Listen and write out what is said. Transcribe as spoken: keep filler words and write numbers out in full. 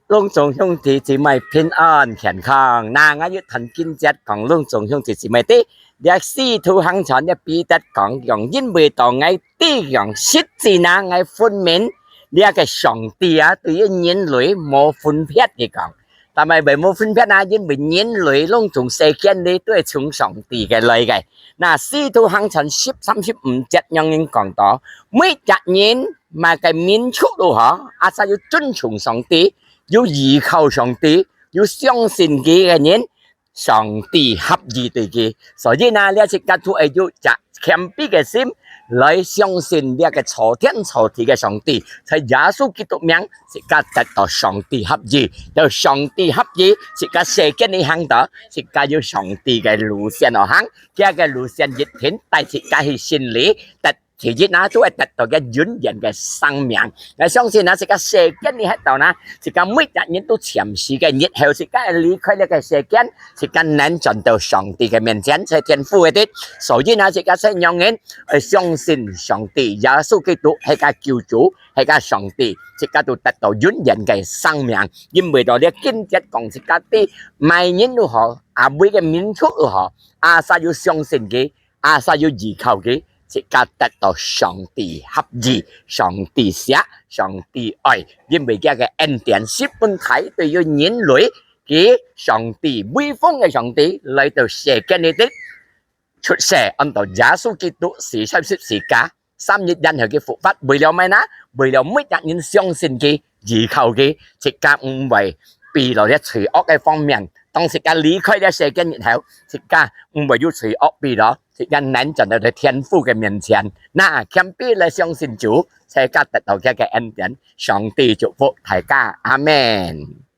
攏總兄弟姊妹平安健康。那𠊎有談經節講，攏總兄弟姊妹知，這使徒行傳這彼得講，講因為到𠊎知，講實際那𠊎分明，這个上帝啊，對於人類無分別个講。但係為無分別啊，因為人類攏總世間裡都係從上帝个來个。那使徒行傳十三十五節樣人講到，每隻人麼个民族都好，asal有尊崇上帝，有依靠上帝，有相信佢个人，上帝合意對佢。所以呢，這自家都愛有隻謙卑个心，來相信這个造天造地个上帝，在耶穌基督名，自家得到上帝合意，有上帝合意，自家世間裡行到，自家有上帝个路線好行，佢个路線一定帶自家去勝利，得 第一呢，就會得到个永遠个生命。𠊎相信呢，自家世間裡歇到呢，自家每隻人都暫時个日後，自家離開這个世間，自家能轉到上帝个面前，在天父个地。所以呢，自家世上人愛相信上帝，耶穌基督係个救主，係个上帝，自家都得到永遠个生命。因為到這經節講，自家知麼人都好，啊，每个民族都好，asal有相信佢， asal有依靠佢，自家得到上帝合意，上帝惜，上帝愛，因為佢个恩典十分大，對於人類，佢上帝，威風个上帝，來到世間裡底，出世，安到耶穌基督死在十字架，三日以後佢復活，為了麼个呢？為了每隻人相信佢，依靠佢，自家毋會被落這罪惡个方面。當自家離開這世間以後，自家毋會有罪惡被落， 自家能轉到天父个面前。那謙卑來相信主，自家得到佢个恩典。上帝祝福大家，阿們。